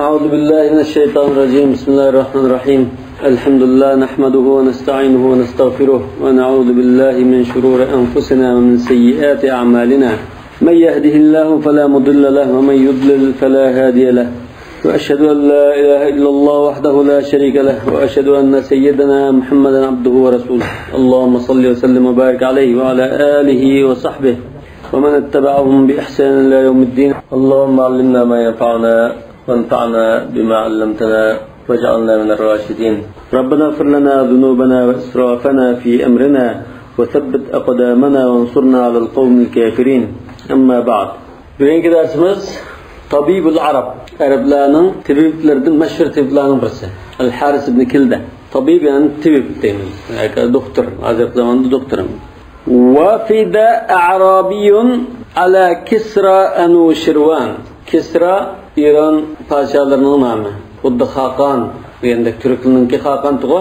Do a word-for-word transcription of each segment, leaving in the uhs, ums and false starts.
أعوذ بالله من الشيطان الرجيم. بسم الله الرحمن الرحيم. الحمد لله نحمده ونستعينه ونستغفره ونعوذ بالله من شرور أنفسنا ومن سيئات أعمالنا. من يهده الله فلا مضل له ومن يضلل فلا هادي له. وأشهد أن لا إله إلا الله وحده لا شريك له وأشهد أن سيدنا محمدا عبده ورسوله. اللهم صل وسلم وبارك عليه وعلى آله وصحبه ومن اتبعهم بإحسان إلى يوم الدين. اللهم علمنا ما ينفعنا وانفعنا بما علمتنا واجعلنا من الراشدين. ربنا اغفر لنا ذنوبنا وإسرافنا في أمرنا وثبت أقدامنا وانصرنا على القوم الكافرين. أما بعد. بۈگۈنكى دەرسىمىز تەبىبۇل ئەرەب، ئەرەبلەرنىڭ تېبىپلىرىدىن مەشھۇر تېبىپلەرنىڭ بىرسى، ئەل ھارىس ئىبنى كىلدە. تەبىب يەنى تېبىپ دەيمىز، ياكى دوختۇر، ھازىرقى زاماندا دوختۇر. وفد أعرابي على كسرى أنوشروان. كىسرا ئىران پادىشاھلىرىنىڭ نامى. خۇددى خاقان دېگەندەك، تۈركلىرىنىڭكى خاقانتىغۇ.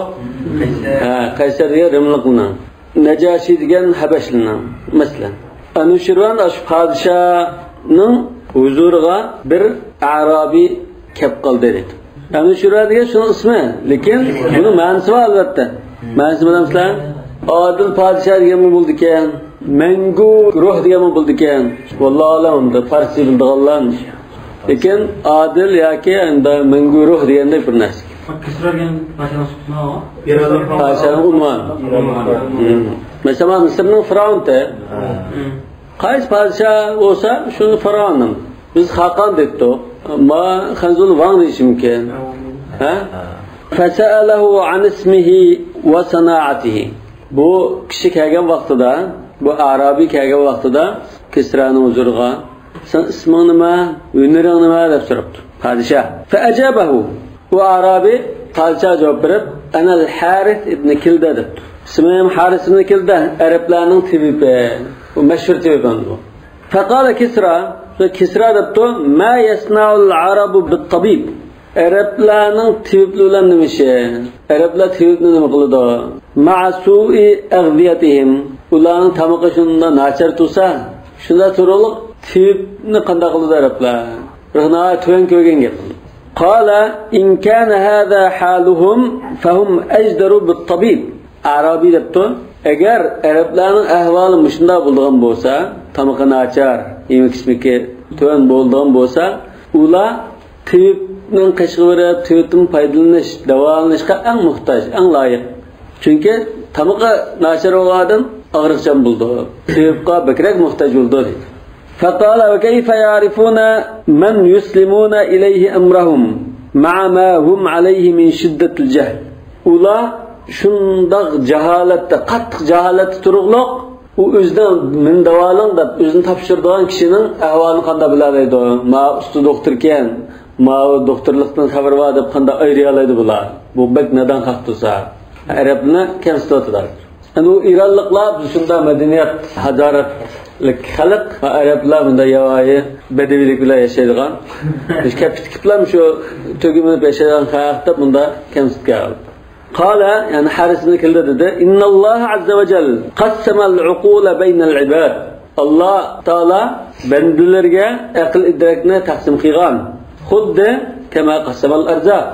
ھە، قەيسەر دېگەن رىملىقنىڭ. نەجاشى دېگەن ھەبەشلىنىڭ، مەسىلەن. ئەنۇشىرۋان ئاشۇ پادىشاھنىڭ ھۇزۇرىغا بىر ئەرابىي كەپ قالدى دەيدۇ. ئەنۇشىرۋان دېگەن شۇنىڭ ئىسمى، لېكىن بۇنىڭ مەنىسى بار ئەلۋەتتە. مەنىسى بىلەمسىلەر؟ ئادىل پادىشاھ دېگەنمۇ بولىدىكەن، مەڭگۈ روھ دېگەنمۇ بولىدىكەن. ۋاللاھۇ ئەلەم، پارسچە بىلىدىغانلار. لېكىن ئادىل ياكى ئەمدى مەڭگۈ روھ دېگەندەك بىر نەرسە. كىسرا دېگەن پادىشاھنىڭ سۈپىتىمۇ بار؟ پادىشاھنىڭ ئۇنۋانى. ئۇنۋانى. مم. مەسىلەن، مىسىرنىڭ فىرئەۋنى. مم. قايسى پادىشاھ بولسا، شۇنى فىرئەۋنىڭ. بىز خاقان دەيتتۇق. ما خەنزۇل ۋاڭ دېيىشىمكىن. ھە؟ فسأله عن اسمه وصناعته. بۇ كىشى كەلگەن ۋاقتىدا، بۇ ئەرابىي كەلگەن ۋاقتىدا كىسرانىڭ ھۇزۇرىغا، سېنىڭ ئىسمىڭ نېمە، ھۈنىرىڭ نېمە دەپ سوراپتۇ پادىشاھ. فأجابه. ئۇ ئەرابىي پادىشاھ جاۋاب بېرىپ، أنا الحارث ابن كلدة دەپتۇ. ئىسمىم ھارىس ئىبنى كىلدە، ئەرەبلەرنىڭ تېبىپى. بۇ مەشھۇر تېبىپ ئەمدى بۇ. فقال كسرى، كىسرا دەپتۇ، ما يصنع العرب بالطبيب؟ ئەرەبلەرنىڭ تېبىپلىرى بىلەن نېمە ئىشى؟ ئەرەبلەر تېبىپنى نېمە قىلىدۇ؟ مع سوء أغذيتهم. ئۇلارنىڭ تامىقى شۇنداق ناچار تۇرسا، شۇنداق تۇرۇقلۇق تېبىپنى قانداق قىلىدۇ ئەرەبلەر؟ بىر ناھايىتى تۆۋەن كۆرگەن گەپ. قال إن كان هذا حالهم فهم أجدر بالطبيب. ئەرابىي دەپتۇ، ئەگەر ئەرەبلەرنىڭ ئەھۋالى مۇشۇنداق بولىدىغان بولسا، تامىقى ناچار، يېمەك ئىچمىكى تۆۋەن بولىدىغان بولسا، ئۇلار تېبىپنىڭ قېشىغا بېرىپ، تېبىپتىن پايدىلىنىش، داۋالىنىشقا ئەڭ موھتاج، ئەڭ لايىق. چۈنكى تامىقى ناچار بولغان ئادەم ئاغرىقچان بولىدۇ، تېبىپقا بەكرەك موھتاج بولىدۇ دەيدۇ. فقال وكيف يعرفون من يسلمون إليه أمرهم مع ما هم عليه من شدة الجهل. ئۇلار شۇنداق جاھالەتتە، قاتتىق جاھالەتتە تۇرۇقلۇق، ئۇ ئۆزىنىڭ مېنى داۋالاڭ دەپ ئۆزىنى تاپشۇرىدىغان كىشىنىڭ ئەھۋالىنى قانداق بىلەلەيدۇ؟ ما ئۇستا دوختۇركەن، ماۋۇ دوختۇرلۇقتىن خەۋىرى بار دەپ قانداق ئايرىيالايدۇ بۇلار؟ بۇ بەك نادان خەق تۇرسا. ئەرەبنى كەمسىتىۋاتىدۇ. ئەنە ئۇ ئىرانلىقلار بىز شۇنداق مەدەنىيەت، ھازارەتلىك خەلق، ئەرەبلەر بۇنداق ياۋايى بەدىۋىيلىك بىلەن ياشايدىغان. بىز كەپتىكىپلام شۇ تۆگە مىنىپ ياشايدىغان خەق دەپ بۇنداق كەمسىتكەن. قال، يەنى ھارىس ئىبنى كىلدە دېدى، إن الله عز وجل قسم العقول بين العباد. ئاللا تائالا بەندىلىرىگە ئەقىل ئىدراكنى تەقسىم قىلغان. خۇددى كما قسم الأرزاق،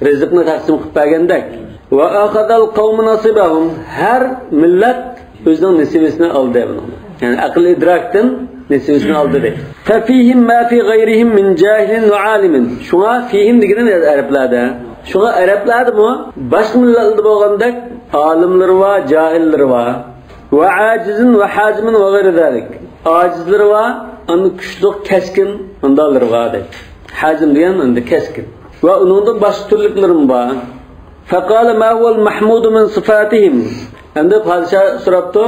رىزىقنى تەقسىم قىلىپ بەرگەندەك. وأخذ القوم نصيبهم، ھەر مىللەت ئۆزىنىڭ نېسىۋىسىنى ئالدى بۇنىڭدا. يەنى ئەقىل ئىدراكتىن نېسىۋىسىنى ئالدى دەيدۇ. ففيهم ما في غيرهم من جاهل وعالم. شۇڭا فيهم دېگىنى ئەرەبلەردە. شۇڭا ئەرەبلەردىمۇ باشقا مىللەتلەردە بولغاندەك ئالىملىرى بار، جاھىللىرى بار. وعاجز وحازم وغير ذلك. ئاجىزلىرى بار، ئاندىن كۈچلۈك، كەسكىن، مۇنداقلىرى بار دەيدۇ. ھازىم دېگەن ئەمدى كەسكىن. ۋە ئۇنىڭدىن باشقا تۈرلۈكلىرىمۇ بار. فقال ما هو المحمود من صفاتهم؟ ئەمدى پادىشاھ سوراپتۇ،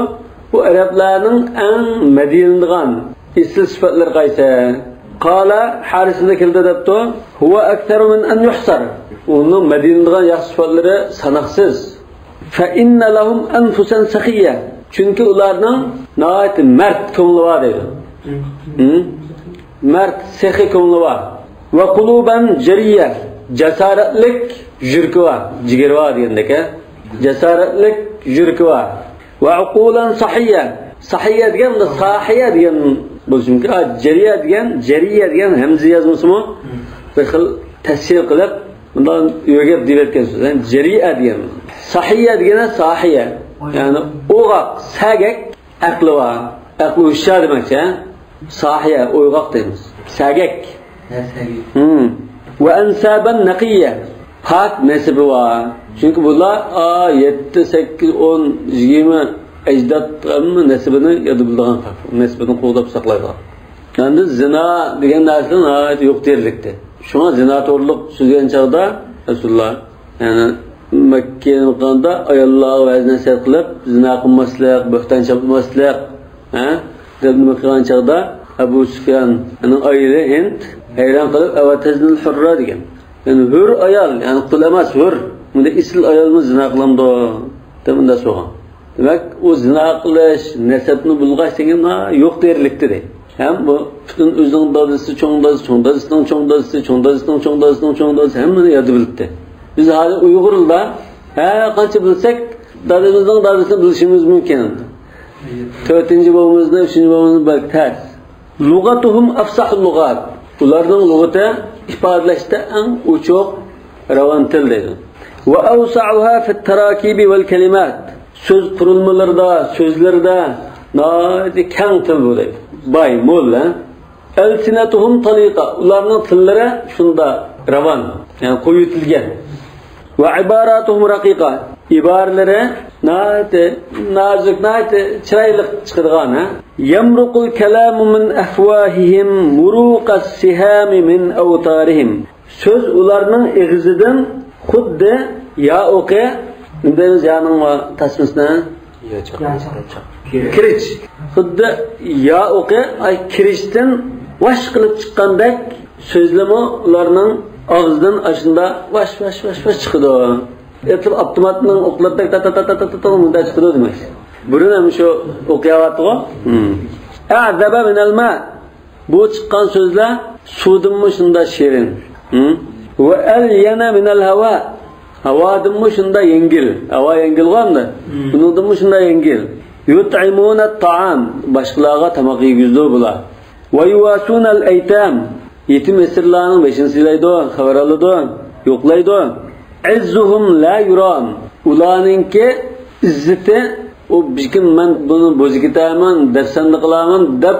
بۇ ئەرەبلەرنىڭ ئەڭ مەدھىيەلىنىدىغان ئېسىل سۈپەتلىرى قايسى؟ قال، ھارىس ئىبنى كىلدە دەپتۇ، هو أكثر من أن يحصر. ئۇنىڭ مەدھىيەلىنىدىغان ياخشى سۈپەتلىرى ساناقسىز. فإن لهم أنفسا سخية. چۈنكى ئۇلارنىڭ ناھايىتى مەرد كۆڭلى بار دەيدۇ. ھىم؟ مەرد، سېخىي كۆڭلى بار. وقلوبا جرية، جاسارەتلىك يۈرىكى بار، جىگىرى بار دېگەندەك، ھە؟ جاسارەتلىك يۈرىكى بار. وعقولا صحية، ساھىيە دېگەن، ساھىيە دېگەن بولۇشى مۇمكىن. ئا، جەرىيە دېگەن، جەرىيە دېگەن ھەمزە يازمىسىمۇ بىر خىل تەسھىل قىلىپ، بۇنداق يۆگەپ دېيىۋەتكەن سۆز. يەنى جەرىئە دېگەن. ساھىيە دېگەنى ساھىيە. يەنى ئوغاق، سەگەك، ئەقلى بار. ئەقلى ھوشيار دېمەكچى، ھە؟ ساھىيە، ئويغاق دەيمىز. سەگەك. ھە، سەگەك. ھىم. ۋە ئەنسابەن نەقىيە. پاك نەسىبى بار. چۈنكى بۇلار، ئا، يەتتە، سەككىز، ئون، يىگىرمە ئەجداد ھەممە نەسىبىنى ياد بىلىدىغان خەق. نەسىبىنى قوغداپ ساقلايدىغان. ئەمدى زىنا دېگەن نەرسە ناھايىتى يوق دېيەرلىكتى. شۇڭا زىنا توغرىلىق سۆزلىگەن چاغدا رەسۇلۇللا، يەنى مەككىگە قارىغاندا ئاياللارغا ۋەز-نەسىھەت قىلىپ، زىنا قىلماسلىق، بۆھتان چاپلىماسلىق، ھە، دەپ نېمە قىلغان چاغدا ئەبۇ سۇفياننىڭ ئايالى ھىند ھەيران قېلىپ، «ئەۋەتەزنىل ھۇررا» دېگەن. يەنى ھۆر ئايال، يەنى قۇل ئەمەس، ھۆر. بۇنداق ئېسىل ئايالمۇ زىنا قىلامدۇ؟ دەپ مۇنداق سورىغان. دېمەك، ئۇ زىنا قىلىش، نەسەبنى بۇلغاش دېگەن يوق دېيەرلىكتى دەيدۇ. ھەم بۇ پۈتۈن ئۆزىنىڭ دادىسى، چوڭ دادىسى، چوڭ دادىسىنىڭ چوڭ دادىسى، چوڭ دادىسىنىڭ چوڭ دادىسىنىڭ چوڭ دادىسى ھەممىنى ياد بىلىپتۇ. بىز ھازىر ئۇيغۇرلار ھەر قانچە بىلسەك، دادىمىزنىڭ دادىسىنى بىلىشىمىز مۇمكىن. تۆتىنچى بوۋىمىزنى، ئۈچىنچى بوۋىمىزنى بەك تەس. لۇغەتۇھۇم ئەفسەھۇل لۇغەت. ئۇلارنىڭ لۇغىتى ئىپادىلەشتە ئەڭ ئوچۇق، راۋان تىل دەيدۇ. ۋە ئەۋسەئۇھا فىت تەراكىبى ۋەل كەلىمات. سۆز قۇرۇلمىلىرىدا، سۆزلىرىدە ناھايىتى كەڭ تىل بۇ دەيدۇ. باي، مول، ھە؟ ئەلسىنەتۇھۇم تەلىقە. ئۇلارنىڭ تىللىرى شۇنداق راۋان، يەنى قويۇۋېتىلگەن. ۋە ئىباراتۇھۇم رەقىقە. ئىبارىلىرى ناھايىتى نازۇك، ناھايىتى چىرايلىق چىقىدىغان، ھە؟ يەمرۇقۇل كەلامۇ مىن ئەفۋاھىھىم مۇرۇقەس سىھامى مىن ئەۋتارىھىم. سۆز ئۇلارنىڭ ئېغىزىدىن خۇددى يا ئوقى، نېمە دەيمىز، يانىڭ تاسمىسىنى؟ ياچاق. ياچاق. كىرىچ. خۇددى يا ئوقى، ئاي، كىرىچتىن ۋاش قىلىپ چىققاندەك سۆزلىمۇ ئۇلارنىڭ ئاغزىدىن ئاشۇنداق ۋاش، ۋاش، ۋاش، ۋاش چىقىدۇ. ئېتىپ ئاپتوماتنىڭ ئوقلىرىدەك تا، تا، تا، تا، تا، تا، تا، مۇنداق چىقىدۇ دېمەك. بۇرۇن ھەم شۇ ئوقۇياۋاتىدىغۇ. ھىم. ئەزەبە مىنەل مە. بۇ چىققان سۆزلەر سۇدىنمۇ شۇنداق شېرىن. ھىم. ۋە ئەليەنە مىنەل ھاۋا. ھاۋادىنمۇ شۇنداق يەڭگىل. ھاۋا يەڭگىلغۇ ئەمدى. ھىم. بۇنىڭدىنمۇ شۇنداق يەڭگىل. يۇتئىمۇنەت تائام. باشقىلارغا تاماق يېگۈزىدۇ بۇلار. ۋە يۇۋاسۇنەل ئەيتام. يېتىم يېسىرلارنىڭ بېشىنى سىلايدۇ، خەۋەر ئالىدۇ، يوقلايدۇ. ئىززۇھۇم لا يۇرام. ئۇلارنىڭكى ئىززىتى، ئۇ بىر كىم، مەن بۇنى بوزۇپ كېتەرمەن، دەپسەندە قىلارمەن دەپ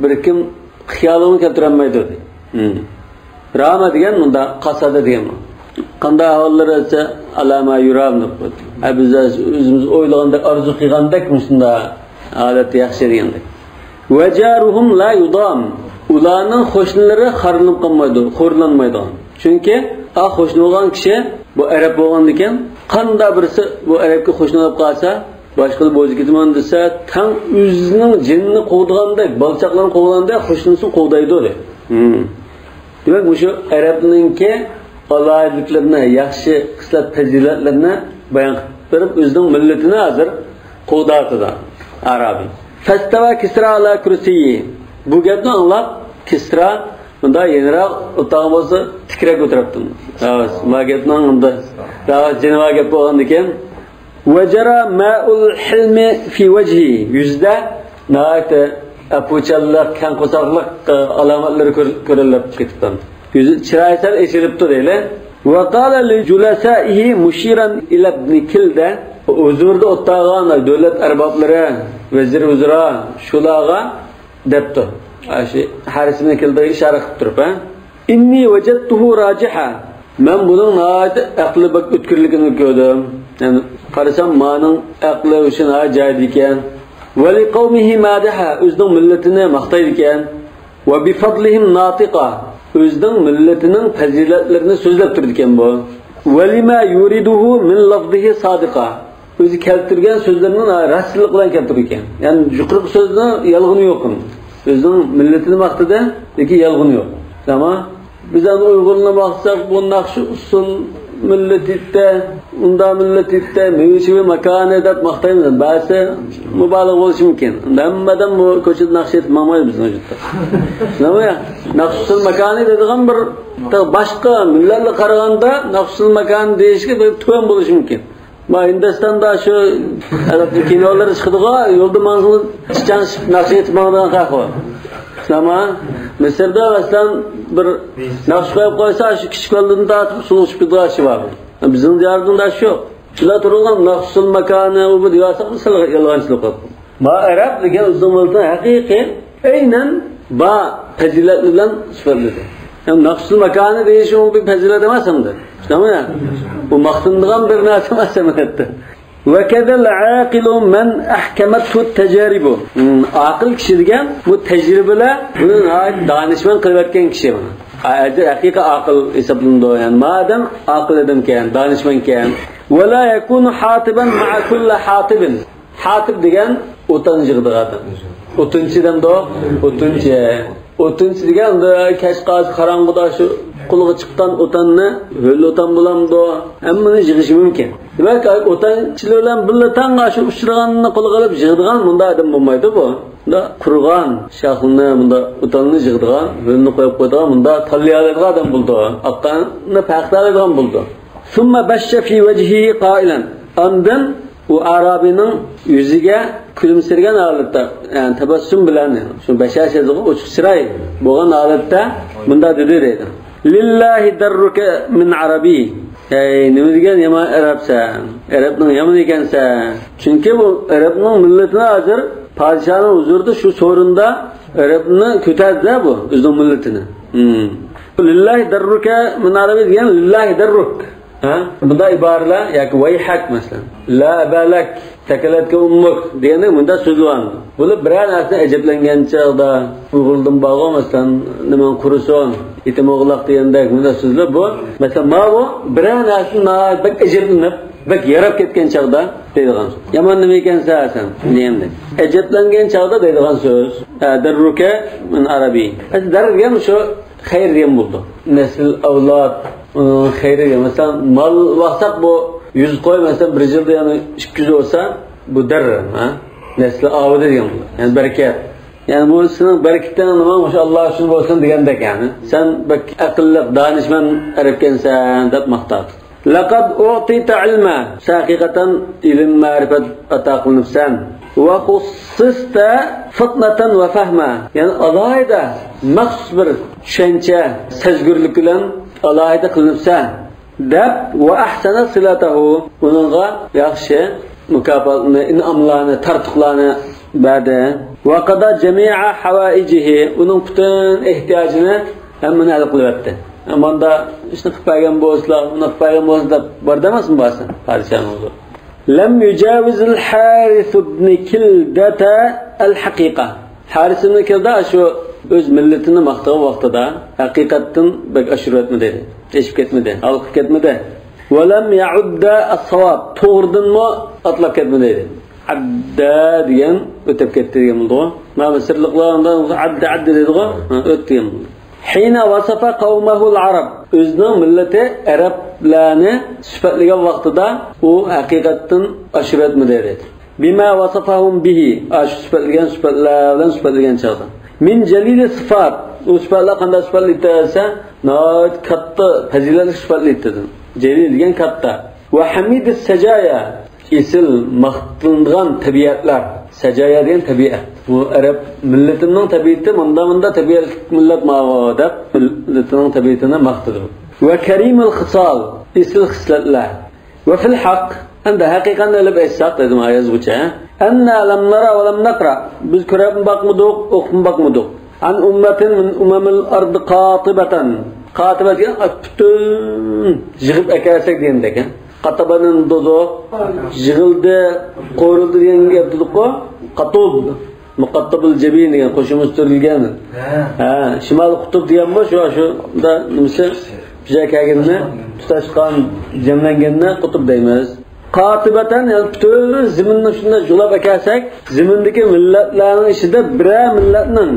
بىر كىم خىيالىغىمۇ كەلتۈرەلمەيدۇ. ھىم. راما دېگەن مۇنداق، قاسادە دېگەن. قانداق ئەھۋاللىرى دېسە، ئالا ما يۇرام دەپ قويدى. ھە، بىز ئۆزىمىز ئويلىغاندەك، ئارزۇ قىلغاندەك مۇشۇنداق ھالەتتە ياخشى دېگەندەك. ۋە جارۇھۇم لا يۇدام. ئۇلارنىڭ قوشنىلىرى خارلىنىپ قالمايدۇ، خورلانمايدۇ. چۈنكى ئا قوشنا بولغان كىشى بۇ ئەرەب بولغاندىكىن، قانداق بىرسى بۇ ئەرەبكە قوشنا بولۇپ قالسا، باشقىدا بوزۇپ كېتىمەن دېسە، تەڭ ئۆزىنىڭ جېنىنى قوغدىغاندەك، بالا-چاقىلارنى قوغدىغاندەك قوشنىسىنى قوغدايدۇ دەيدۇ. ھىم. دېمەك، مۇشۇ ئەرەبنىڭكى ئالاھىدىلىكلىرىنى، ياخشى خىسلەت پەزىلەتلىرىنى بايان قىلىپ بېرىپ، ئۆزىنىڭ مىللىتىنى ھازىر قوغداۋاتىدۇ ئارابىي. فەستەۋا كىسرا ئالا كۇرسىيى. بۇ گەپنى ئاڭلاپ، كىسرا مۇنداق يېنىراق ئولتۇرغان بولسا، تىكرەك ئولتۇراتتىم. راست، ما گەپنىڭ ئۇندا راست جېنىۋا گەپ بولغاندىكىن. ۋەجەرا مائۇل ھىلمى فى ۋەجھى. يۈزىدە ناھايىتى ئەپۇچانلىق، كەڭ قورساقلىق، ئە، ئالامەتلىرى كۆر-، كۆرۈنۈپ كېتىپتۇ. يۈزى، چىرايى سەل ئېچىلىپتۇ دەيلى. ۋە قالە لى جۇلەسائىھى مۇشىرەن ئىلە ئىبنى كىلدە. ھۇزۇرىدا ئولتۇرغان دۆلەت ئەربابلىرى، ۋەزىر ۋۇزرا، شۇلارغا دەپتۇ. ئاشۇ ھەرىس ئىبنى كىلدىگە ئىشارە قىلىپ تۇرۇپ، ھە؟ ئىننى ۋەجەدتۇھۇ راجىھا. مەن بۇنىڭ ناھايىتى ئەقلى بەك ئۆتكۈرلۈكىنى كۆردۈم. يەنى قارىسام، مانىڭ ئەقلى ھوشى ناھايىتى جايىدا ئىكەن. ۋەلىقەۋمىھى مادىھا، ئۆزىنىڭ مىللىتىنى ماختايدىكەن. ۋە بىفەزلىھىم ناتىقا، ئۆزىنىڭ مىللىتىنىڭ پەزىلەتلىرىنى سۆزلەپ تۇرىدىكەن بۇ. ۋەلىما يۇرىدۇھۇ مىن لەفزىھى سادىقا، ئۆزى كەلتۈرگەن سۆزلىرىنى راستچىللىق بىلەن كەلتۈرگەن. يەنى يۇقىرىقى سۆزنىڭ يالغىنى يوق. ئۆزىنىڭ مىللىتىنى ماختىدى، لېكىن يالغىنى يوق. تامام. بىز ئەمدى ئۇيغۇرنى ماختىساق، بۇ ناخشا ئۇسسۇل مىللىتى دە، ئۇنداق مىللىتى دە، مېۋىشىۋى ماكانى دەپ ماختايمىز. بەزىسى مۇبالىغە بولۇشى مۇمكىن. ھەممە ئادەم بۇ كوچىدا ناخشا ئېيتىپ ماڭمايدۇ بىزنىڭ يۇرتتا. نېمە؟ ناخشا ئۇسسۇل ماكانى دەيدىغان بىر، باشقا مىللەتلەرگە قارىغاندا ناخشا ئۇسسۇل ماكانى دېيىشكە بىر تۆۋەن بولۇشى مۇمكىن. ما ھىندىستاندا شۇ كىنولار چىقىدىغۇ، يولدا ماڭسىڭىز چىچاڭشىپ ناخشا ئېيتىپ ماڭىدىغان خەق بار. ئەمما مىسىردا، مەسىلەن، بىر نەقىش قويۇپ قويسا، شۇ كىچىك بالىدىن تارتىپ ئۇسسۇل ئۇچۇپ كېتىدىغان ئىشى بار. بىزنىڭ دىيارىمىزدا شۇ يوق. شۇنداق تۇرغان نەقىشۇل ماكانى ئۇ بۇ دېيىۋالساق، بىز يالغانچىلىق قىلىپ. ما ئەرەب دېگەن ئۆزىنىڭ مىللىتىنى ھەقىقىي، ئەينەن بار پەزىلەت بىلەن سۈپەتلىدى. يەنى نەقىشۇل ماكانى دېيىشى ئۇ بىر پەزىلەت ئەمەس ئەمدى. شۇنداقمۇ يا؟ ئۇ ماختىنىدىغان بىر نەرسە ئەمەس ئەمەلىيەتتە. وكذا العاقل من أحكمته التجارب. ھىم، ئاقىل كىشى دېگەن بۇ تەجرىبىلەر بۇنى ناھايىتى دانىشمەن قىلىۋەتكەن كىشى. ھەقىقىي ئاقىل ھېسابلىنىدۇ. يەنى ما ئادەم ئاقىل ئادەمكەن، دانىشمەنكەن. ولا يكون حاطبا مع كل حاطب. ھاتىب دېگەن ئوتان يىغىدىغان ئادەم. ئوتۇنچى دەمدۇ؟ ئوتۇنچى. ئوتۇنچى دېگەن ئەمدى كەچ قالسا قاراڭغۇدا شۇ قولىغا چىققان ئوتاننى، ھۆل ئوتان بولامدۇ؟ ھەممىنى يىغىشى مۇمكىن. دېمەك، ئوتانچىلار بىلەن بىللە تاڭغا شۇ ئۇچرىغاننى قولىغا ئېلىپ يىغىدىغان مۇنداق ئادەم بولمايدۇ بۇ. مۇنداق قۇرۇغان شاخلىنى، مۇنداق ئوتاننى يىغىدىغان، ھۆلنى قويۇپ قويىدىغان، مۇنداق تاللىيالايدىغان ئادەم بولىدۇ. ئاققاننى پەرقلىيالايدىغان بولىدۇ. ثم بش في وجهه قائلا. ئاندىن ئۇ ئارابىنىڭ يۈزىگە كۈلۈمسىرىگەن ھالەتتە، يەنى تەبەسسۇم بىلەن، شۇ بەشەشە دېگەن ئوچۇق چىراي بولغان ھالەتتە مۇنداق دېدى دەيدۇ. لله درك من عربي. ھەي، نېمە دېگەن يامان ئەرەبسەن. ئەرەبنىڭ يامىنى ئىكەنسەن. چۈنكى بۇ ئەرەبنىڭ مىللىتىنى ھازىر پادىشاھنىڭ ھۇزۇرىدا شۇ سورۇندا ئەرەبنى كۆتەردى بۇ، ئۆزىنىڭ مىللىتىنى. ھىم. لله درك من عربي دېگەن لله درك. ھە؟ بۇنداق ئىبارىلەر ياكى ۋەيھەك مەسىلەن. لا ئەبەلەك، تەكەلەتكە ئۇممۇك دېگەندەك مۇنداق سۆزلىۋالىدۇ. بۇلار بىرەر نەرسىدىن ئەجەبلەنگەن چاغدا، ئۇيغۇردىن بارغۇ مەسىلەن، نېمەڭ قۇرۇسۇن، ئېتىم ئوغلاق دېگەندەك مۇنداق سۆزلەر بۇ. مەسىلەن، ماۋۇ بىرەر نەرسىدىن ناھايىتى بەك ئەجەبلىنىپ، بەك ياراپ كەتكەن چاغدا دەيدىغان سۆز. يامان نېمە ئىكەنسەن سەن دېگەندەك. ئەجەبلەنگەن چاغدا دەيدىغان سۆز. ئە، درك من عربي. ئەسلى دەر دېگەن شۇ خەير دېگەن بولىدۇ. نەسىل ئەۋلاد، ئۇنىڭ خەيرى دېگەن. مەسىلەن، مال باقساق، بۇ يۈز قوي، مەسىلەن، بىر يىلدا يەنە ئىككى يۈز بولسا، بۇ دەر، ھە؟ نەسلى ئاۋۇدى دېگەن بولىدۇ. يەنى بەرىكەت. يەنى بۇ سېنىڭ بەرىكىتىڭ نېمە، مۇشۇ ئاللا ئۈچۈن بولسۇن دېگەندەك، يەنى. سەن بەك ئەقىللىق، دانىشمەن ئەرەبكەنسەن دەپ ماختاپتۇ. لقد أعطيت علما، سەن ھەقىقەتەن ئىلىم، مەرىپەت ئاتا قىلىنىپسەن. وخصصت فطنة وفهما، يەنى ئالاھىدە مەخسۇس بىر چۈشەنچە، سەزگۈرلۈك بىلەن ئالاھىدە قىلىنىپسەن دەپ، وأحسن صلته، ئۇنىڭغا ياخشى مۇكاپاتنى، ئىنئاملارنى، تارتۇقلارنى بەردى. وقضى جميع حوائجه، ئۇنىڭ پۈتۈن ئېھتىياجىنى، ھەممىنى ھەل قىلىۋەتتى. ماندا ئىشنى قىلىپ بەرگەن بولسىلا، ئۇنى قىلىپ بەرگەن بولسىلا، بار دەمەسمۇ بارسا پادىشاھنىڭ ھۇزۇرىغا. لم يجاوز الحارث بن كلدة الحقيقة. ھارىس ئىبنى كىلدە شۇ ئۆز مىللىتىنى ماختىغان ۋاقتىدا ھەقىقەتتىن بەك ئاشۇرۇۋەتمىدى، ئېشىپ كەتمىدى، ھالقىپ كەتمىدى. ولم يعد الصواب، توغرىدىنمۇ ئاتلاپ كەتمىدى. عدى دېگەن ئۆتۈپ كەتتى دېگەن بولىدىغۇ. مانا مىسىرلىقلار ئۇندا عدى، عدى دەيدىغۇ. ھە، ئۆتتى دېگەن بولىدۇ. حين وصف قومه العرب، ئۆزىنىڭ مىللىتى ئەرەبلەرنى سۈپەتلىگەن ۋاقتىدا ئۇ ھەقىقەتتىن ئاشۇرۇۋەتمىدى دەيدۇ. بما وصفهم به، ئاشۇ سۈپەتلىگەن سۈپەتلەر بىلەن سۈپەتلىگەن چاغدا. من جليل الصفات، ئۇ سۈپەتلەر قانداق سۈپەتلىدى دېسە، ناھايىتى كاتتا پەزىلەتلىك سۈپەتلىدى. جليل دېگەن كاتتا. وحميد السجايا، ئېسىل ماختىلىنىدىغان تەبىئەتلەر. سەجايا دېگەن تەبىئەت. بۇ ئەرەب مىللىتىنىڭ تەبىئىتى، مۇندا، مۇندا تەبىئەتلىك مىللەت ماۋۇ دەپ، مىللىتىنىڭ تەبىئىتىنى ماختىدى. وكريم الخصال، ئېسىل خىسلەتلەر. وفي الحق، ئەمدى ھەقىقەتنى ئېلىپ ئېيتساق، دېدىم، ھە، يازغۇچە، أنا لم نر ولم نقرأ، بىز كۆرۈپمۇ باقمىدۇق، ئوقۇپمۇ باقمىدۇق. عن أمة من أمم الأرض قاطبة. قاطبة دېگەن پۈتۈن يىغىپ ئەكەلسەك دېگەندەك، ھە. قاتابەنىڭ دودو، يىغىلدى، قورۇلدى دېگەن گەپ دېدۇققۇ. قاتۇب، مۇقاتتابۇل جەبىن دېگەن قوشۇمىسى تۈرۈلگەن. ھە. ھە، شىمال قۇتۇب دېگەنمۇ شۇ، شۇندا نېمىسى، بىزگە كەلگىنىنى، تۇتاشقان، جەملەنگەننى قۇتۇب دەيمىز. قاتىبەتەن، يەنى پۈتۈن زېمىننى شۇنداق جۇغلاپ ئەكەلسەك، زېمىندىكى مىللەتلەرنىڭ ئىچىدە بىرەر مىللەتنىڭ،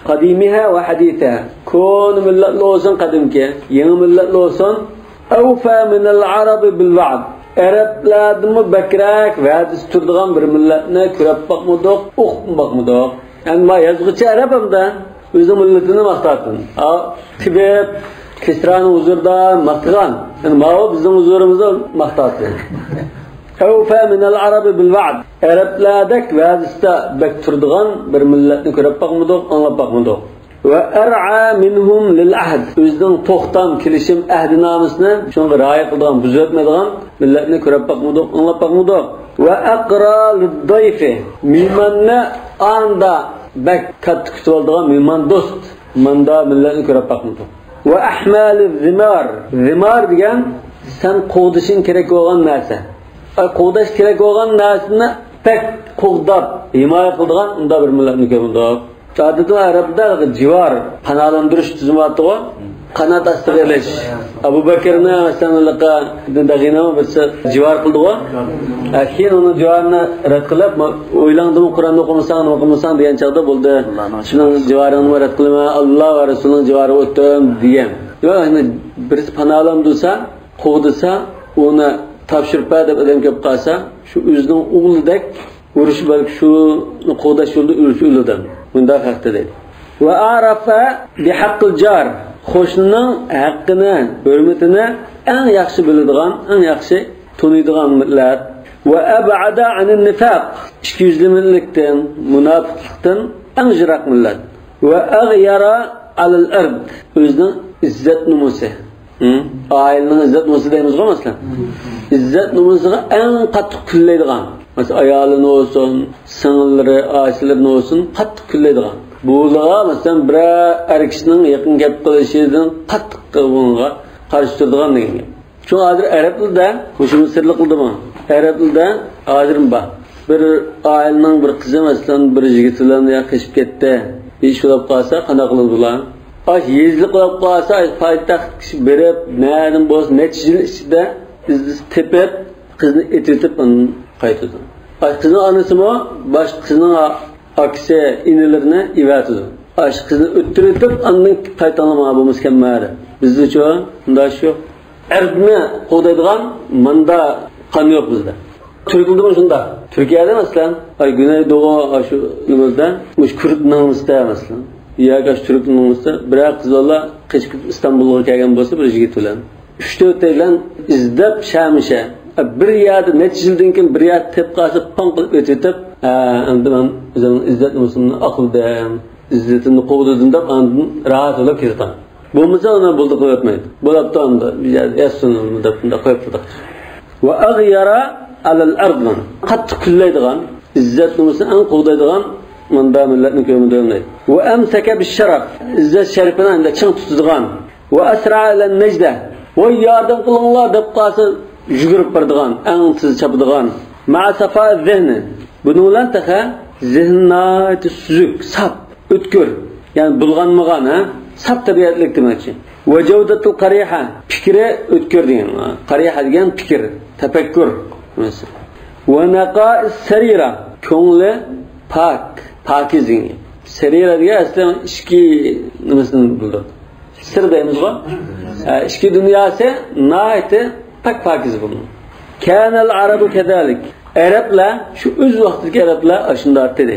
قەدىمىھا ۋە ھەدىسە، كونا مىللەتلەر بولسۇن قەدىمكى، يېڭى مىللەتلەر بولسۇن، أوفى من العرب بالوعد. ئەرەبلەردىنمۇ بەكرەك ۋەدىسى تۇرىدىغان بىر مىللەتنى كۆرۈپ باقمىدۇق، ئۇقۇپمۇ باقمىدۇق. ئەمما يازغۇچى ئەرەب ئەمدى ئۆزىنىڭ مىللىتىنى ماختاتتى. ئا، تېبىپ، كىسرانىڭ ھۇزۇرىدا ماختىغان. يەنى ماۋۇ بىزنىڭ ھۇزۇرىمىزدا ماختاتتى. أوفى من العرب بالوعد. ئەرەبلەردەك ۋەدىسىدە بەك تۇرىدىغان بىر مىللەتنى كۆرۈپ باقمىدۇق، ئاڭلاپ باقمىدۇق. وأرعى منهم للعهد، ئۆزىنىڭ توختام، كېلىشىم، ئەھدىنامىسىنى شۇنىڭغا رىئايە قىلىدىغان، بۇزۇۋەتمەيدىغان مىللەتنى كۆرۈپ باقمىدۇق، ئاڭلاپ باقمىدۇق. وأقرى للضيف، مېھماننى ئاندا بەك كاتتا كۈتۈۋالىدىغان مېھماندوست، ماندا مىللەتنى كۆرۈپ باقمىدۇق. وأحمال الذمار، زىمار دېگەن سەن قوغدىشىڭ كېرەك بولغان نەرسە. ئاي، قوغداش كېرەك بولغان نەرسىنى بەك قوغداپ، ھىمايە قىلىدىغان ئۇنداق بىر مىللەتنى كۆرمىدۇق. ئادەتتە ئەرەبلەردە جىۋار، پاناھلاندۇرۇش تۈزۈمى بارتىغۇ، قانات ئاستىغا ئېلىش. ئەبۇ بەكرنى، مەسىلەن، ھېلىقى ئىبن دەغىنەمۇ بىرسى جىۋار قىلدىغۇ. ئە، كېيىن ئۇنىڭ جىۋارىنى رەت قىلىپ، ما-، ئويلاڭدىمۇ، قۇرئاننى ئوقۇمىساڭ، نېمە قىلمىساڭ دېگەن چاغدا، بولدى، سېنىڭ جىۋارىڭنىمۇ رەت قىلىمەن، ئاللا ۋە رەسۇلىنىڭ جىۋارىغا ئۆتتۈم دېگەن. ياق، يەنى بىرسى پاناھلاندۇرسا، قوغدىسا، ئۇنى تاپشۇرۇپ بەر دەپ ئادەم كېلىپ قالسا، شۇ ئۆزىنىڭ ئوغلىدەك ئۇرۇش، بەلكى شۇنى قوغداش يولىدا ئۆلسە ئۆلىدۇ. مۇنداق ھەقتە دەيدۇ. وأعرف بحق الجار، قوشنىنىڭ ھەققىنى، ھۆرمىتىنى ئەڭ ياخشى بىلىدىغان، ئەڭ ياخشى تونۇيدىغان مىللەت. وأبعد عن النفاق، ئىككى يۈزلىمىلىكتىن، مۇناپىقلىقتىن ئەڭ يىراق مىللەت. وأغير على العرض، ئۆزىنىڭ ئىززەت نومۇسى. ھە؟ ئائىلىنىڭ ئىززەت نومۇسى دەيمىزغۇ، مەسىلەن. ئىززەت نومۇسىغا ئەڭ قاتتىق كۈنلەيدىغان. مەسىلەن، ئايالىنى بولسۇن، سىڭىللىرى، ئاچىلىرىنى بولسۇن، قاتتىق كۈنلەيدىغان. بۇلارغا، مەسىلەن، بىرەر ئەر كىشىنىڭ يېقىن كەپ قېلىشىدىن قاتتىق بۇنىڭغا قارشى تۇرىدىغان دېگەن گەپ. شۇڭا ھازىر ئەرەبلەردە، مۇشۇمۇ سىرلىقلىدىمۇ؟ ئەرەبلەردە ھازىرمۇ بار. بىر ئائىلىنىڭ بىر قىزى، مەسىلەن، بىر يىگىت بىلەن يا قېچىپ كەتتى. بىر ئىش بولۇپ قالسا، قانداق قىلىدۇ بۇلار؟ ئاش يېزىلىق بولۇپ قالسا، پايتەخت بېرىپ، نەدىن بولسا، نەچچە يىل ئىچىدە ئىزدىسى تېپىپ، قىزنى ئېتىۋېتىپ، ئاندىن قايتىدۇ. ئاش قىزنىڭ ئانىسىمۇ باشقا قىزنىڭ ئا-، ئاكىسى، ئىنىلىرىنى ئېۋەتىدۇ. ئاش قىزنى ئۆتتۈرۈۋېتىپ، ئاندىن قايتىڭلار، مانا بولمىسا كەلمەڭلار. بىزدىچۇ ئۇنداق ئىش يوق. ئەربنى قوغدايدىغان ماندا قان يوق بىزدە. تۈركلىدىمۇ شۇنداق. تۈركىيەدە، مەسىلەن، ئاي، گۈنەي دوغۇ، ئاشۇ نېمىزدە، مۇشۇ كۈردنىڭ ئىچىدە، مەسىلەن، ياكى ئاشۇ تۈركنىڭ ئىچىدە بىرەر قىز بالا قېچىپ كېتىپ ئىستانبۇلغا كەلگەن بولسا، بىر يىگىت بىلەن، ئۈچ-تۆتەيلەن ئىزدەپ شەمىشە، بىر يەردە نەچچە يىلدىن كېيىن بىر يەردە تېپىپ قالسا، پاڭ قىلىپ ئېتىۋېتىپ، ھە، ئەمدى مەن ئۆزۈمنىڭ ئىززەت نومۇسۇمنى ئاقلىدىم، ئىززىتىمنى قوغدىدىم دەپ، ئاندىن راھەت بولۇپ كېتىدىغان. بولمىسا ئۇنى بۇلدى قىلىۋەتمەيدۇ. بولۇپتۇ ئەمدى، يەتسۇن دەپ بۇنداق قويۇپتۇ. وأغير على العرض، قاتتىق كۈنلەيدىغان، ئىززەت نومۇسىنى ئەڭ قوغدايدىغان ماندا مىللەتنى كۆرمىدىم دەيدۇ. وأمسك بالشرف، ئىززەت شەرىپىنى ئەمدى چىڭ تۇتىدىغان. وأسرع إلى النجدة، ۋاي ياردەم قىلىڭلار دەپ قالسا يۈگۈرۈپ بارىدىغان، ئەڭ تېز چاپىدىغان. مع صفاء الذهن، بۇنىڭ بىلەن تېخى زېھنى ناھايىتى سۈزۈك، ساپ. ئۆتكۈر، يەنى بۇلغانمىغان، ھە؟ ساپ تەبىئەتلىك دېمەكچى. وجودة القريحة، پىكرى ئۆتكۈر دېگەن. قارىيھە دېگەن پىكىر، تەپەككۇر. ونقاء السريرة، كۆڭلى پاك، پاكىز دېگەن گەپ. سەرىرە دېگەن ئەسلى ئىچكى نېمىسىنى بىلدۈرىدۇ. سىر دەيمىزغۇ؟ ھە، ئىچكى دۇنياسى ناھايىتى پاك پاكىز بۇنىڭ. كان العرب كذلك. ئەرەبلەر، شۇ ئۆز ۋاقتىدىكى ئەرەبلەر ئاشۇنداق ئىدى.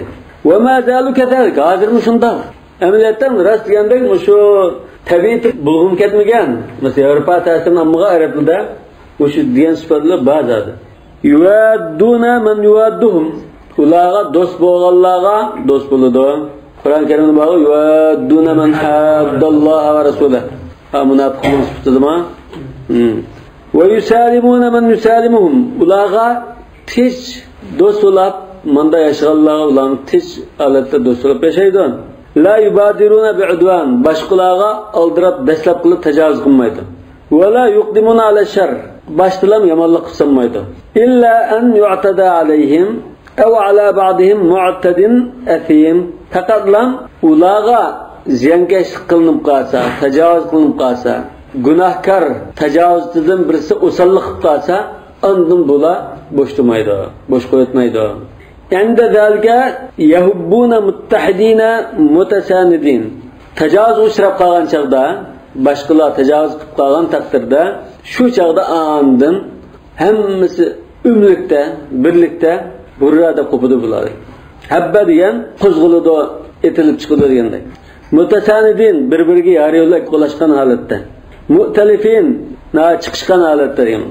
وما زالوا كذلك. ھازىرمۇ شۇنداق. ئەمەلىيەتتە راست دېگەندەك، مۇشۇ تەبىئىتى بۇلغىنىپ كەتمىگەن. مەسىلەن، ياۋروپا تەسىرىنى ئالمىغان ئەرەبلەردە مۇشۇ دېگەن سۈپەتلەر بار زادى. يوادون من يوادهم. ئۇلارغا دوست بولغانلارغا دوست بولىدۇ. قۇرئان كەرىمدە بارغۇ، يوادون من ھادداللاھا ۋە رەسۇلەھ. ھا، مۇناپىقنىڭ سۈپىتىدىمۇ؟ ھىم. ۋە يۇسالىمۇنە مەن يۇسالىمۇھۇم. ئۇلارغا تىنچ دوست بولاپ، ماندا ياشىغانلارغا ئۇلارنى تىنچ ھالەتتە دوست بولاپ ياشايدۇ. لا يۇبادىرۇنە بىئۇدۋان. باشقىلارغا ئالدىراپ، دەسلەپ قىلىپ تاجاۋۇز قىلمايدۇ. ۋە لا يۇقدىمۇنا ئەلە شەر. باشتىلام يامانلىق قىلسالمايدۇ. ئىللا ئەن يۇئتەدە ئەلەيھىم. ئەۋ ئەلا بەئدىھىم مۇئتەدىن ئەسىم. پەقەتلا ئۇلارغا زىيانكەشلىك قىلىنىپ قالسا، تاجاۋۇز قىلىنىپ قالسا، گۇناھكار تاجاۋۇزچىدىن بىرسى ئوساللىق قىلىپ قالسا، ئاندىن بۇلار بوش تۇرمايدۇ، بوش قويۇتمايدۇ. ئەندە زالىكە يەھۇببۇنە مۇتتەھىدىنە مۇتەسەندىدىن. تاجاۋۇزغا ئۇچراپ قالغان چاغدا، باشقىلار تاجاۋۇز قىلىپ قالغان تەقدىردە، شۇ چاغدا ئاندىن ھەممىسى ئۆملۈكتە، بىرلىكتە ھۇررا دەپ قوپىدۇ بۇلار. ھەببە دېگەن قوزغىلىدۇ، ئېتىلىپ چىقىدۇ دېگەندەك. مۇتەسەندىدىن، بىر-بىرىگە يار-يۆلەك قولاشقان ھالەتتە. مۇئتەلىفىن، نا-، چىقىشقان ھالەتتە دېگەن.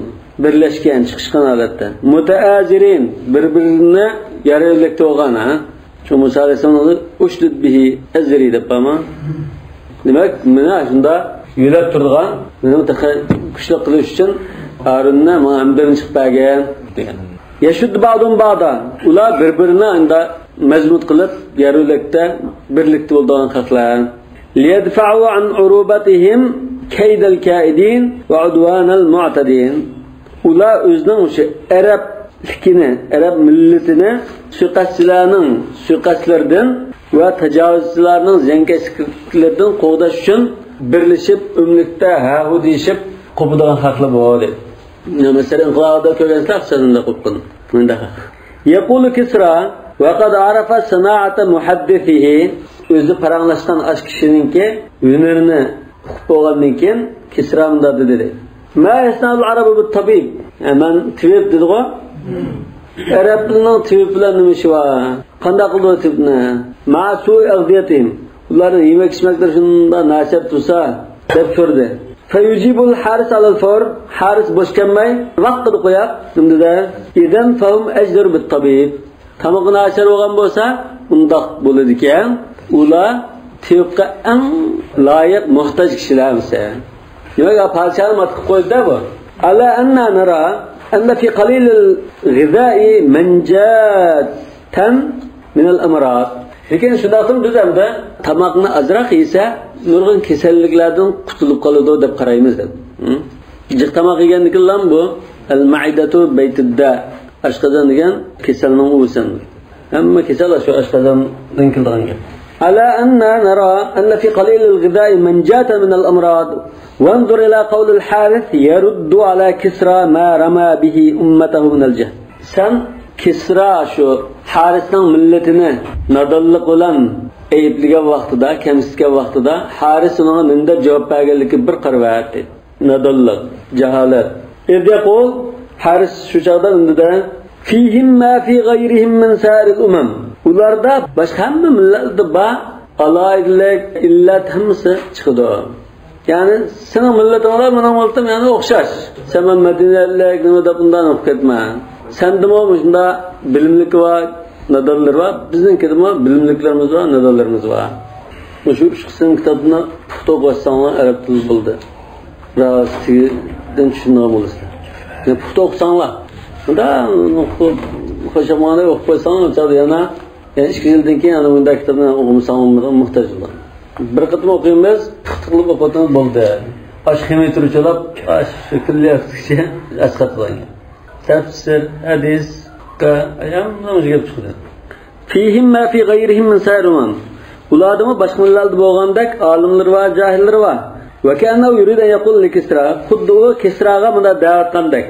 بىرلەشكەن، چىقىشقان ھالەتتە. مۇتەئازىرىن، بىر-بىرىنى يار-يۆلەكتە بولغان، ھە؟ شۇ مۇسا ئەلەيھىسسالام «ئۇشدۇد بىھى ئەزرى» دەپ بارما؟ دېمەك، مېنى شۇنداق يۆلەپ تۇرىدىغان، مېنىڭ تېخى كۈچلۈك قىلىش ئۈچۈن ھارۇننى ماڭا ئەمدىن چىقىپ بەرگىن دېگەن. يەشۇددۇ بەئزۇھۇم بەئزا. ئۇلار بىر-بىرىنى ئەمدى مەزمۇت قىلىپ، يەر يۆلەكتە بىرلىكتە بولىدىغان خەقلەر. لىيەدفەئۇ ئەن ئۇرۇبەتىھىم كەيدەل كائىدىن ۋە ئۇدۋانەل مۇئتەدىن. ئۇلار ئۆزىنىڭ شۇ ئەرەبلىكىنى، ئەرەب مىللىتىنى سۇيىقەستچىلەرنىڭ سۇيىقەستلىرىدىن ۋە تاجاۋۇزچىلارنىڭ زىيانكەشلىكلىرىدىن قوغداش ئۈچۈن بىرلىشىپ، ئۆملۈكتە ھە-ھۇ دېيىشىپ قوپىدىغان خەقلەر بۇ، دەپ. مەسىلەن، ئىنقىلابدا كۆرگەنسىلەر، ئىقتىسادىمدا قوپقان. مۇنداق. يەقۇلۇ كىسرا ۋە قەد ئارەفە سانائەتە مۇھەددىسىھى. ئۆزى پاراڭلاشقان ئاش كىشىنىڭكى ھۈنىرىنى ئۇقۇپ بولغاندىن كېيىن، كىسرا مۇنداق دېدى. ما يەسنەئۇل ئەرەبۇ بىت تەبىب؟ ئە، مەن تېۋىپ دېدىغۇ. ئەرەبلەرنىڭ تېۋىپ بىلەن نېمە ئىشى بار؟ قانداق قىلىدۇ تېۋىپنى؟ مەئە سۇئى ئەغزىيەتىھىم. ئۇلارنىڭ يېمەك ئىچمەكلىرى شۇنداق ناچار تۇرسا، دەپ سورىدى. فيجيب الحارس على الفور. ھارىس بوش كەلمەي، ۋاقتىدا قوياق، نېمە دېدى؟ إذن فهم أجدر بالطبيب. تامىقى ناچار بولغان بولسا، ئۇنداق بولىدىكەن. ئۇلار تېۋىپقا ئەڭ لايىق، موھتاج كىشىلەر ئەمىسە. دېمەك، پادىشاھنى مات قىلىپ قويدى-دە بۇ. ألا أنا نرى أن في قليل الغذاء منجاة من الأمراض. لېكىن شۇنداقتىمۇ بىز ئەمدى تاماقنى ئازراق يېسە، نۇرغۇن كېسەللىكلەردىن قۇتۇلۇپ قالىدۇ دەپ قارايمىز، دەپ. ھە؟ جىق تاماق يېگەندىكىنلا بۇ المعدة بيت الداء، ئاشقازان دېگەن كېسەلنىڭ ئۇۋىسى. ھەممە كېسەل شۇ ئاشقازاندىن كېلىدىغان گەپ. ألا أنا نرى أن في قليل الغذاء منجاة من الأمراض. وانظر إلى قول الحارث يرد على كسرى ما رمى به أمته من الجهل. سەن كىسرا شۇ ھارىسنىڭ مىللىتىنى نادانلىق بىلەن ئەيىبلىگەن ۋاقتىدا، كەمسىتكەن ۋاقتىدا، ھارىس ئۇنىڭغا نېمە دەپ جاۋاب بەرگەنلىكىگە بىر قارىۋەت، دەيدۇ. نادانلىق، جاھالەت. إذ يقول، ھارىس شۇ چاغدا ئۈندىدە، فيهم ما في غيرهم من سائر الأمم. ئۇلاردا باشقا ھەممە مىللەتلەردە بار ئالاھىدىلىك، ئىللەت ھەممىسى چىقىدۇ. يەنى سېنىڭ مىللىتىڭ بىلەن مېنىڭ مىللىتىم يەنى ئوخشاش. سەن مەن مەدەنىيەتلىك نېمە دەپ ئۇنداق قىلىپ كەتمە. سەندىمۇ مۇشۇنداق بىلىملىكى بار، نادانلىرى بار، بىزنىڭكىدىمۇ بىلىملىكلىرىمىز بار، نادانلىرىمىز بار. مۇشۇ ئۈچ قىسىم كىتابنى پۇختا ئوقۇۋاتساڭلار ئەرەب تىلى بولدى. راستىدىن چۈشىنىدىغان بولىسىلەر. يەنى پۇختا ئوقۇساڭلار، مۇنداق خۇشامانە ئوقۇپ قويساڭلار، يەنە يەنە ئىككى يىلدىن كېيىن ئەنە مۇنداق كىتابنى ئوقۇمىساڭ بولمايدىغان موھتاج بولىدۇ. بىر قېتىم ئوقۇيمىز، تىق تىق قىلىپ ئوقۇۋاتىمىز بولدى. ئاشۇ خېمىي تۇرۇچىلاپ، ئاشۇ كۈنلەر ياتقۇچە ئەسقاتىدۇ. تەپسىر، ھەدىس، ھەممىنىڭ ئۆزى كەپ چىقىدۇ. فيهم ما في غيرهم من سائر الأمم. ئۇلاردىمۇ باشقا مىللەتلەردە بولغاندەك ئالىملىرى بار، جاھىللىرى بار. وكأنه يريد أن يقول لكسرى، خۇددى ئۇ كىسراغا مۇنداق دەۋەت قىلغاندەك.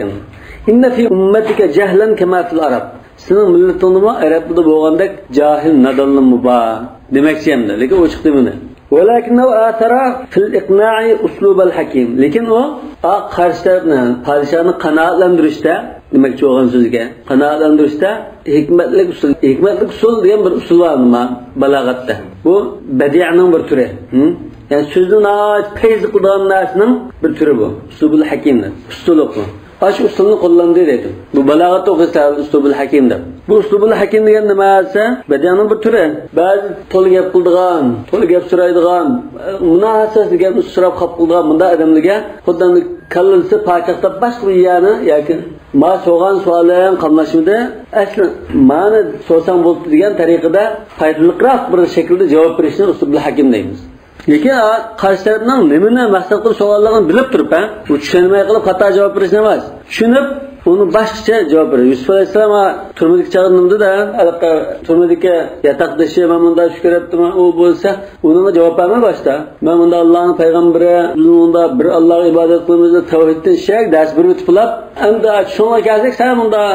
إن في أمتك جهلا كما في العرب. سېنىڭ مىللىتىڭدىمۇ ئەرەبلەردە بولغاندەك جاھىل، نادانلىرىمۇ بار دېمەكچى ئەمدى، لېكىن ئوچۇق دېمىدى. ولكنه آثر في الإقناع أسلوب الحكيم. لېكىن ئۇ، ئا، قارشى تەرەپنى، پادىشاھنى قانائەتلەندۈرۈشتە، دېمەكچى بولغان سۆزىگە، قانائەتلەندۈرۈشتە ھېكمەتلىك ئۇسۇل، ھېكمەتلىك ئۇسۇل دېگەن بىر ئۇسۇل بار نېمە، بالاغەتتە. بۇ بەدىئنىڭ بىر تۈرى. ھە؟ يەنى سۆزنى ناھايىتى پەيزلىك قىلىدىغان نەرسىنىڭ بىر تۈرى بۇ. ئۇسلۇبۇل ھەكىم دەپ. ئۇستىلىق بۇ. ئاشۇ ئۇسۇلنى قوللاندى دەيدۇ. بۇ بالاغەت توغرىسىدا ئۇسلۇبۇل ھەكىم دەپ. بۇ ئۇسلۇبۇل ھەكىم دېگەن نېمە دېسە، بەدىئنىڭ بىر تۈرى. بەزى تولا گەپ قىلىدىغان، تولا گەپ سورايدىغان، مۇناسىۋەتسىز گەپنى سوراپ قاپقىلىدىغان مۇنداق ئادەملەرگە خۇددى كاللىسى پاكاقتا باشقا بىر يەرنى ياكى ما سورىغان سوئالىڭ قاملاشمىدى، ئەسلى مانى سورىساڭ بولدى دېگەن تەرىقىدە پايدىلىقراق بىر شەكىلدە جاۋاب بېرىشنى ئۇسلۇبۇل ھەكىم دەيمىز. لېكىن، ئا، قارشى تەرەپنىڭ نېمىنى مەقسەت قىلىپ سورىغانلىقىنى بىلىپ تۇرۇپ، ھە، ئۇ چۈشەنمەي قېلىپ خاتا جاۋاب بېرىش ئەمەس. چۈشىنىپ، ئۇنى باشقىچە جاۋاب بېرىش. يۈسۈپ ئەلەيھىسسالام، ئا، تۈرمىدىكى چاغدا نېمە دېدى، ھە؟ ھېلىقى تۈرمىدىكى ياتاقدىشى، مەن مۇنداق چۈش كۆرۈپتىمەن، ئۇ بولسا، ئۇنىڭغا جاۋاب بەرمەي باشتا. مەن مۇنداق ئاللانىڭ پەيغەمبىرى، بىز مۇنداق بىر ئاللاغا ئىبادەت قىلىمىز دەپ، تەۋھىدتىن شەك دەرس بېرىپ ئۆتۈپ قېلىپ، ئەمدى شۇڭا كەلسەك، سەن مۇنداق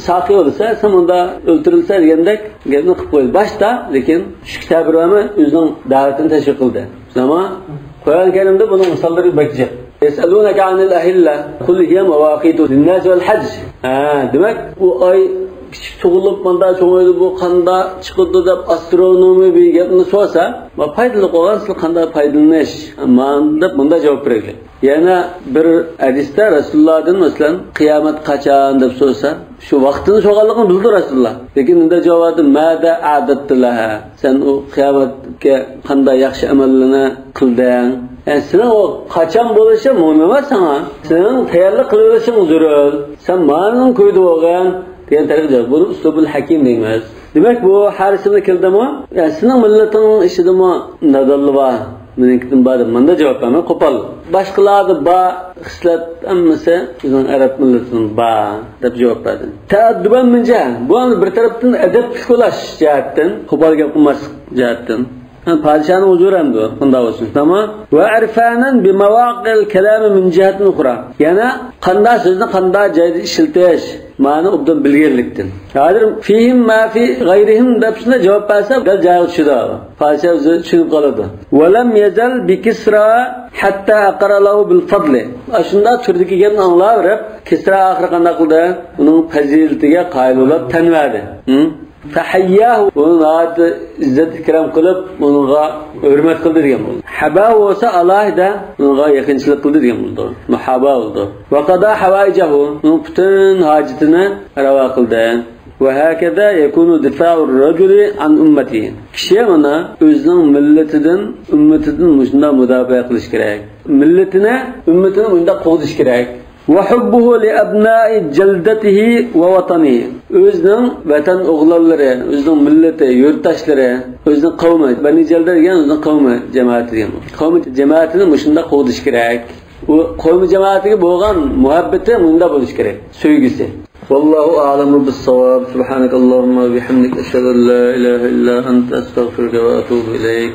ساقىي بولىسەن، سەن مۇنداق ئۆلتۈرۈلسەن دېگەندەك گەپنى قىلىپ قويدى. باشتا، لېكىن چۈشكە تەبىر بەرمەي ئۆزىنىڭ دەۋىتىنى تەشۋىق قىلدى. ئەمما قۇرئان كەرىمدە بۇنىڭ مىساللىرى بەك جىق. يسألونك عن الأهلة قل هي مواقيت للناس والحج. ھە، دېمەك، ئۇ ئاي كىچىك تۇغۇلۇپ، ماندا چوڭايدۇ، بۇ قاندا چىقىدۇ دەپ ئاسترونومىي بىر گەپنى سورىسا، ما پايدىلىق بولغان سىز قانداق پايدىلىنىش؟ مانا دەپ مۇنداق جاۋاب بېرەيلى. يەنە بىر ھەدىستە رەسۇلۇللادىن، مەسىلەن، قىيامەت قاچان دەپ سورىسا، شۇ ۋاقتىنى سورىغانلىقىنى بىلدى رەسۇلۇللا. لېكىن ئۇندا جاۋابى، ماذا أعددت لها؟ سەن ئۇ قىيامەتكە قانداق ياخشى ئەمەللەرنى قىلدىڭ؟ يەنى سېنىڭ ئۇ قاچان بولۇشى مۇھىم ئەمەس ساڭا. سېنىڭ تەييارلىق قىلىۋېلىشىڭ زۆرۈر. سەن مانىڭ كويىدا بولغىن دېگەن تەرەپ جاۋاب. بۇنى ئۇسلۇبۇل ھەكىم دەيمىز. دېمەك، بۇ ھەر ئىسىمدە كېلىدىمۇ؟ يەنى سېنىڭ مىللىتىڭنىڭ ئىچىدىمۇ نادانلار بار، مېنىڭكىدىن بار دەپ ماندا جاۋاب بەرمەي، قوپال. باشقىلاردا بار خىسلەت ھەممىسى بىزنىڭ ئەرەب مىللىتىدىن بار دەپ جاۋاب بەردى. تەئەددۇبەن مىن جىھە، بۇ ئەمدى بىر تەرەپتىن ئەدەپلىك بولاش جەھەتتىن، قوپال گەپ قىلماسلىق جەھەتتىن. ھە، پادىشاھنىڭ ھۇزۇرى ئەمدى قانداق بولسۇن، تامام. ۋە ئىرفانەن بى ماۋاقىل كالامى مىن جىھەتىن ئۇخرا. يەنە قانداق سۆزنى قانداق جايدا ئىشلىتىش، مانا ئوبدان بىلگەنلىكتىن. ھازىر فىھىم ما فى غەيرىھىم دەپ شۇنداق جاۋاب بەرسە، دەل جايىغا چۈشىدۇ. پادىشاھ ئۆزى چۈشىنىپ قالىدۇ. ۋەلەم يەزەل بى كىسرا ھەتتا ئەقەررە لەھۇ بىل فەزلى. ئاشۇنداق تۈردىكى گەپنى ئاڭلاۋېرىپ، كىسرا ئاخىرى قانداق قىلدى؟ ئۇنىڭ پەزىلىتىگە قايىل بولۇپ تەن بەردى. ھە؟ فەھەيياھۇ، ئۇنى ناھايىتى ئىززەت ئىكرام قىلىپ، ئۇنىڭغا ھۆرمەت قىلدى دېگەن بولدى. ھەباھۇ بولسا ئالاھىدە ئۇنىڭغا يېقىنچىلىق قىلدى دېگەن بولدى. مۇھابا بولدى. ۋە قادا ھاۋائىجەھۇ، ئۇنىڭ پۈتۈن ھاجىتىنى راۋا قىلدى. ۋە ھەكەزا يەكۇنۇ دىفائۇر رەجۇلى ئەن ئۈممەتىھى. كىشى مانا ئۆزىنىڭ مىللىتىدىن، ئۈممىتىدىن مۇشۇنداق مۇداپىئە قىلىش كېرەك. مىللىتىنى، ئۈممىتىنى مۇشۇنداق قوغدىشى كېرەك. ۋە ھۇببۇھۇ لىئەبنائى جەلدەتىھى ۋە ۋەتەنىھى. ئۆزىنىڭ ۋەتەن ئوغلانلىرى، ئۆزىنىڭ مىللىتى، يۇرتداشلىرى، ئۆزىنىڭ قەۋمى. بەنى جەلدە دېگەن ئۆزىنىڭ قەۋمى جامائىتى دېگەن. قەۋمى جامائىتىنى مۇشۇنداق قوغدىشى كېرەك. ئۇ قەۋمى جامائىتىگە بولغان مۇھەببىتى مۇنداق بولۇشى كېرەك، سۆيگۈسى. والله أعلم بالصواب. سبحانك اللهم وبحمدك، أشهد أن لا إله إلا أنت، أستغفرك وأتوب إليك.